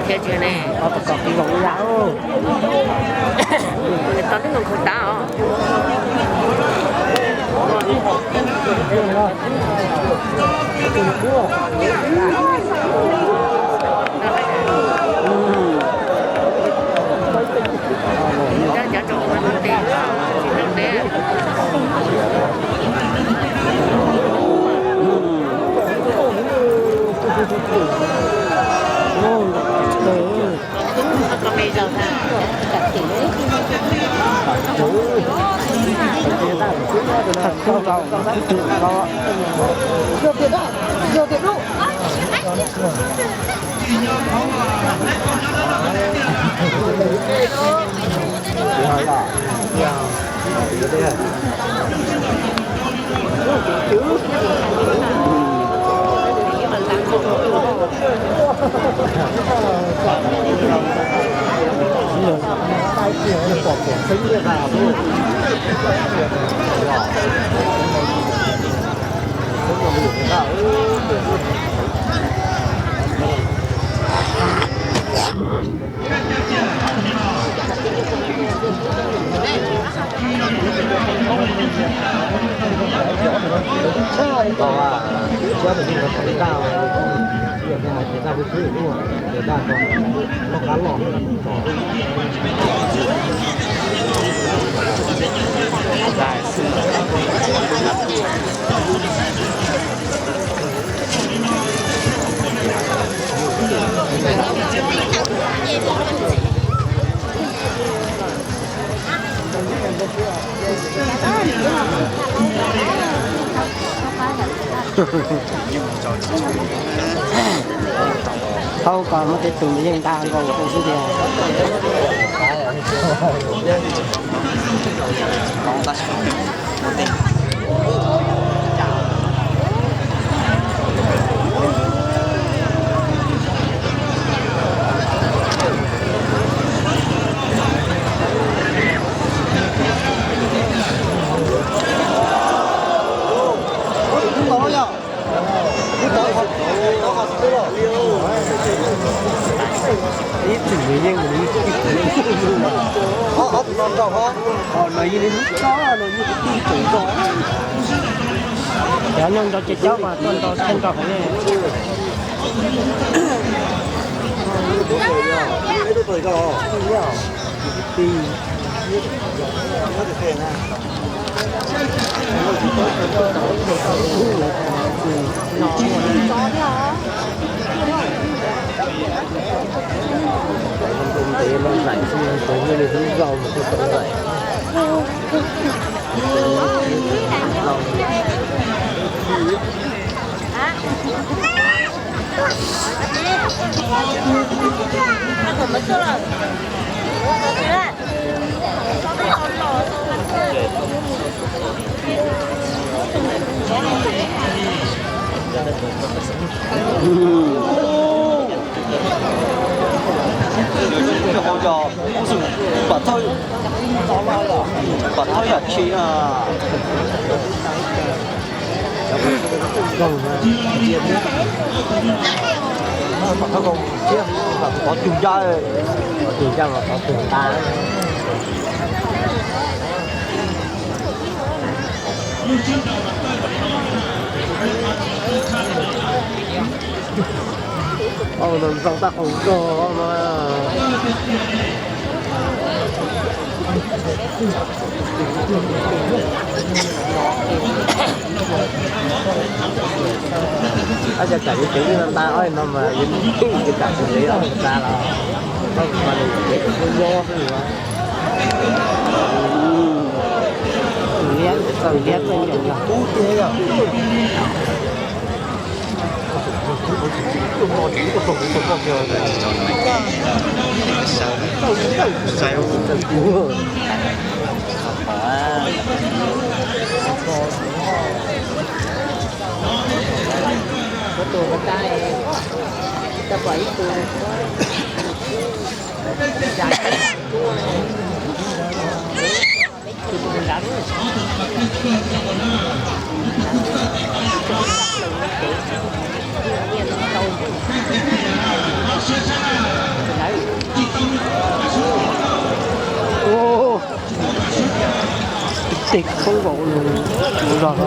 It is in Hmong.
Thiab tsis ne, tau tib zoo khaus tab os. Thaub ko muab tej tus yeej nta nkaus xwb tiag. Ib txwm nws yeej, no yeej li lub tsob no yeej ib txwm nrog. Cov neeg nrog ces cov mas tuaj nrog thiaj nrog heev ne. Pom thawj yam tshis na. Pom thawj thiab, pom cug ncaj, pom cug ncaj mas pom cug nta. Ntxoo tab qaum zog no. Ab, cas kam yuav ceev li no nta ob no mas yuav, yuav kam tsis ntev os nta los, koj mas nws ceev kuj nyob xwb. Liab, liab txawj ncaws yog. Tus ko tas, tau pom ib tug. Ua, ib teg khoob nkaus, tus zog no.